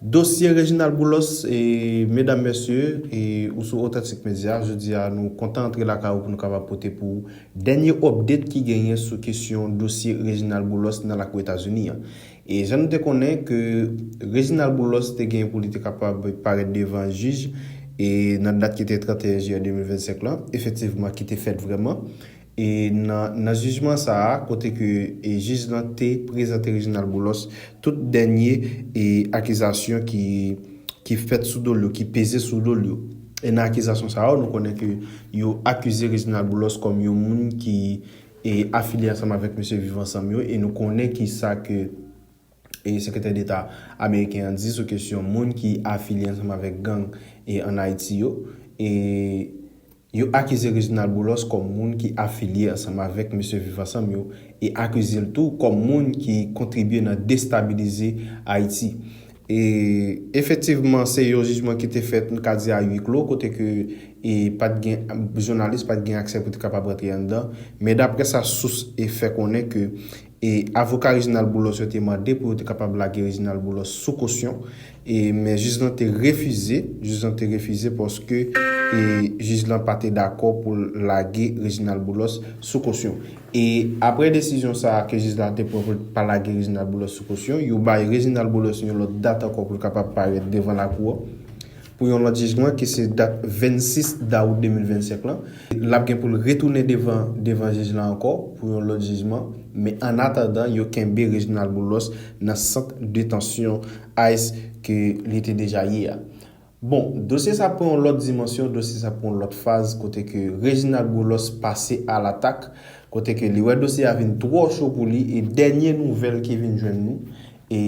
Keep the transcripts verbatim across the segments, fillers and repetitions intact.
Dosye Reginald Boulos, e, medam, mesye, e, ou sou Authentic Media, jodi a nou kontan antre lakay ou pou nou kapab pote pou ou dènye update ki genyen sou kesyon dosye Reginald Boulos nan lakou Etazini an. E jan nou te konnen ke Reginald Boulos te gen pou li te kapab parèt devan jij e nan dat ki te trannteyen jiyè de mil vennsenk lan, efektivman ki te fèt vrèman. E nan, nan jijman sa a, kote ke e jij lan te prezante Reginald Boulos tout dènye e akizasyon ki, ki fèt sou do l yo, ki peze sou do l yo. E nan akizasyon sa yo, nou konnen ke yo akize Reginald Boulos kòm yon moun ki e afilye ansanm avèk mesye Viv Ansanm yo, e nou konnen ki sa ke e sekretè deta ameriken an di sou kesyon moun ki afilye ansanm avèk gang e ann Ayiti yo. E yo akize Reginald Boulos kòm moun ki afilye ansanm avèk mesye Viv Ansanm yo e akize l tou kòm moun ki kontribye nan destabilize Ayiti. E efektivman, se yon jijman ki te fèt, nou ka di a huis clos, kote ke e pa t gen, jounalis pa t gen aksè pou te kapab rantre anndan. Men daprè sa sous e fè konnen ke e avoka Reginald Boulos yo te mande pou yo te kapab lage Reginald Boulos sou kosyon. E, men jij lan te refize, jij lan te refize paske e jij lan pa te dakò pou l lage Reginald Boulos sou kosyon. E apre desizyon sa a ke jij la te pran pou l pa lage Reginald Boulos sou kosyon, yo bay Reginald Boulos yon lòt dat ankò pou l kapab parèt devan lakou an pou yon lòt jijman ki se dat vennsis dawout de mil vennsenk lan. L ap gen pou l retounen devan, devan jij la ankò pou yon lòt jijman. Men annatandan, yo kenbe Reginald Boulos nan sant detansyon ICE ke li te deja ye a. Bon, dosye sa pran yon lòt dimansyon, dosye sa pran yon lòt faz, kote ke Reginald Boulos pase alatak, kote ke li wè dosye a vin twò cho pou li, e dènye nouvèl ki vin jwenn nou, e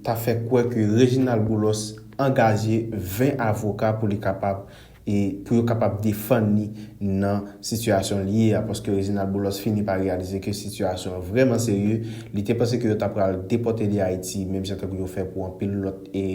ta fè kwè ke Reginald Boulos angaje ven avoka pou li kapab, e pou yo kapab defann li nan sitiyasyon li ye a, paske Reginald Boulos fini pa reyalize ke sitiyasyon an vrèman serye. Li te panse ke yo ta pral depòte li Ayiti, menm jan tankou yo fè pou anpil lòt e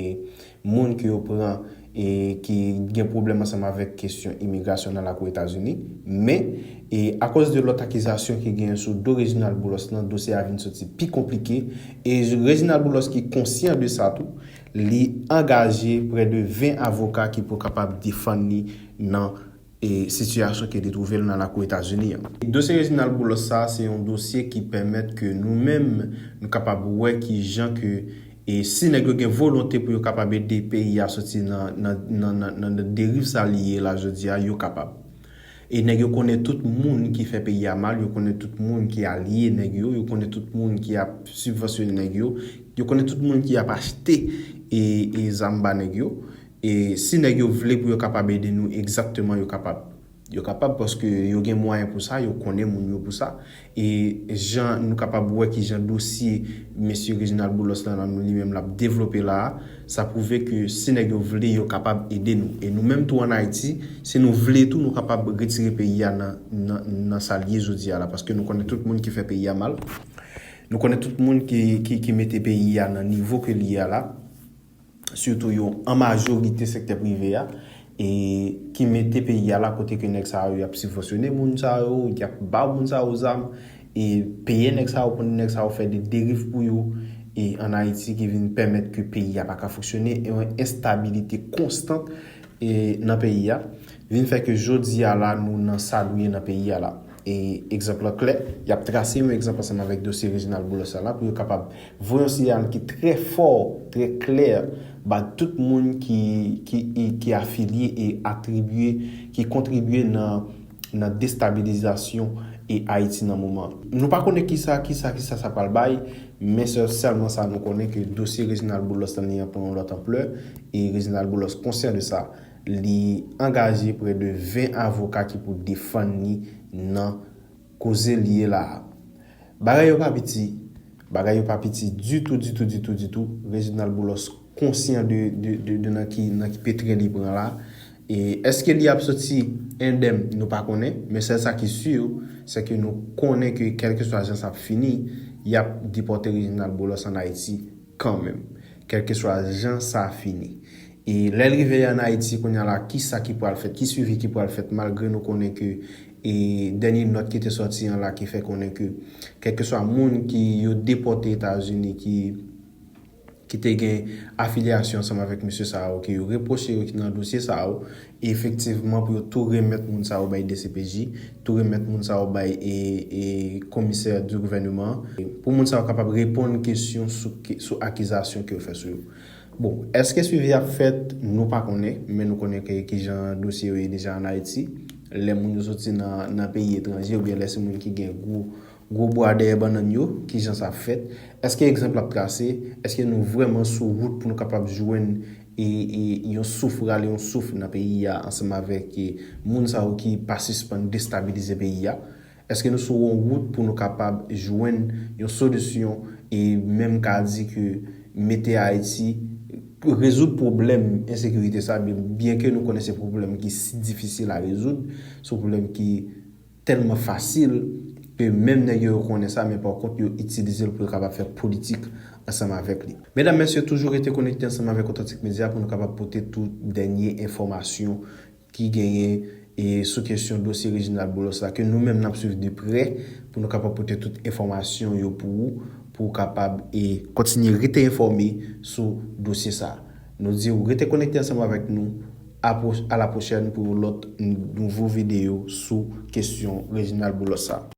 moun ke yo pran e ki gen pwoblèm ansanm avèk kesyon imigrasyon nan lakou Etazini. Men, e akoz de lòt akizasyon ki genyen sou do Reginald Boulos lan, dosye a vin soti pi konplike. E Reginald Boulos ki konsyan de sa tou, li angaje prè de ven avoka ki pou kapab defann li nan e sitiyasyon ke li twouve l nan lakou Etazini an. Dosye Reginald Boulos sa a, se yon dosye ki pèmèt ke nou menm, nou kapab wè ki jan ke, e si nèg yo gen volonte pou yo kapab ede peyi a soti nan, nan, nan, nan, nan deriv sa li ye la jodi a, yo kapab. E nèg yo konnen tout moun ki fè peyi a mal, yo konnen tout moun ki alye nèg yo, yo konnen tout moun ki ap sibvansyone nèg yo, yo konnen tout moun ki ap achte e, e zam ba nèg yo. E si nèg yo vle pou yo kapab ede nou egzakteman, yo kapab. Yo kapab paske yo gen mwayen pou sa, yo konnen moun yo pou sa. E jan nou kapab wè ki jan dosye mesye Reginald Boulos lan, li menm l ap devlope la a, sa pwouve ke si nèg yo vle, yo kapab ede nou. E nou menm tou ann Ayiti, si nou vle tou, nou kapab retire peyi a nan, nan, nan sa l ye jodi a la, paske nou konnen tout moun ki fè peyi a mal. Nou konnen tout moun ki, ki, ki mete peyi a nan nivo ke li ye a la. Sitou yo an majorite sektè prive a, e ki mete peyi a la kote ke nèg sa yo y ap sibvansyone moun sa yo, y ap ba moun sa yo zam, e peye nèg sa yo pou nèg sa yo fè de deriv pou yo, e ann Ayiti ki vin pèmèt ke peyi a pa ka fonksyone, e yon enstabilite konstant e nan peyi a, vin fè ke jodi a la nou nan sa nou ye nan peyi a la. E egzanp lan klè, y ap trase yon egzanp ansanm avèk dosye Reginald Boulos sa la pou yo kapab voye yon siyal ki trè fò, trè klè, ba tout moun ki, ki, ki afilye e atribye, ki kontribye nan, nan destabilizasyon e Ayiti nan moman. Nou pa konnen kisa, kisa, kisa sa pral bay, men se sèlman sa nou konnen ke dosye Reginald Boulos lan li an pran yon lòt anplè, e Reginald Boulos konsyan de sa. Li angaje prè de ven avoka ki pou defann li nan koze li ye la a. Bagay yo pa piti, bagay yo pa piti ditou, ditou, ditou, ditou. Reginald Boulos konsyan de, de, de, de nan ki, nan ki petren li pran la. E èske li ap soti endèm? Nou pa konnen, men sèl sa ki si, se ke nou konnen ke kèlkeswa jan sa ap fini, y ap depòte Reginald Boulos ann Ayiti kanmenm, kèlkeswa jan sa fini. E lè l rive ann Ayiti kounye a la, kisa ki pral fèt, ki swivi ki pral fèt, malgre nou konnen ke e dènye nòt ki te sòti an la ki fè konnen ke kèlkeswa moun ki yo depòte Etazini ki ki te gen afilyasyon ansanm avèk mesye sa yo, ke yo repwoche yo ki nan dosye sa yo, e efektivman pou yo tou remèt moun sa yo bay D C P J, tou remèt moun sa yo bay e, e komisè di gouvènman, pou moun sa yo kapab reponn kesyon sou, sou akizasyon ke yo fè sou yo. Bon, èske swivi ap fèt? Nou pa konnen, men nou konnen ke kijan dosye yo ye deja ann Ayiti. Lè moun yo soti nan, nan peyi etranje, oubyen lè se moun ki gen gwo, gwo bwa dèyè bannann yo, kijan sa ap fèt? Èske egzanp la ap trase? Èske nou vrèman sou wout pou nou kapab jwenn e, e yon souf, rale yon souf nan peyi a ansanm avèk e, moun sa yo ki pa sispann destabilize peyi a? Èske nou sou yon wout pou nou kapab jwenn yon solisyon e menm ka di ke mete Ayiti, rezoud pwoblèm ensekirite sa, byen, byen ke nou konnen se pwoblèm ki si difisil a rezoud, se yon pwoblèm ki tèlman fasil ke menm nèg yo, yo konnen sa, men pa kont yo itilize l pou yo kapab fè politik ansanm avèk li. Medam, mesye, toujou rete konekte ansanm avèk Otantik Medya pou nou kapab pote tout dènye enfòmasyon ki genyen e sou kesyon dosye Reginald Boulos la, ke nou menm n ap swiv de prè pou nou kapab pote tout enfòmasyon yo pou ou, pou w kapab e kontinye rete enfòme sou dosye sa. Nou di w rete konekte ansanm avèk nou. A, a la pwochèn pou yon lòt nouvo videyo sou kesyon Reginald Boulos sa.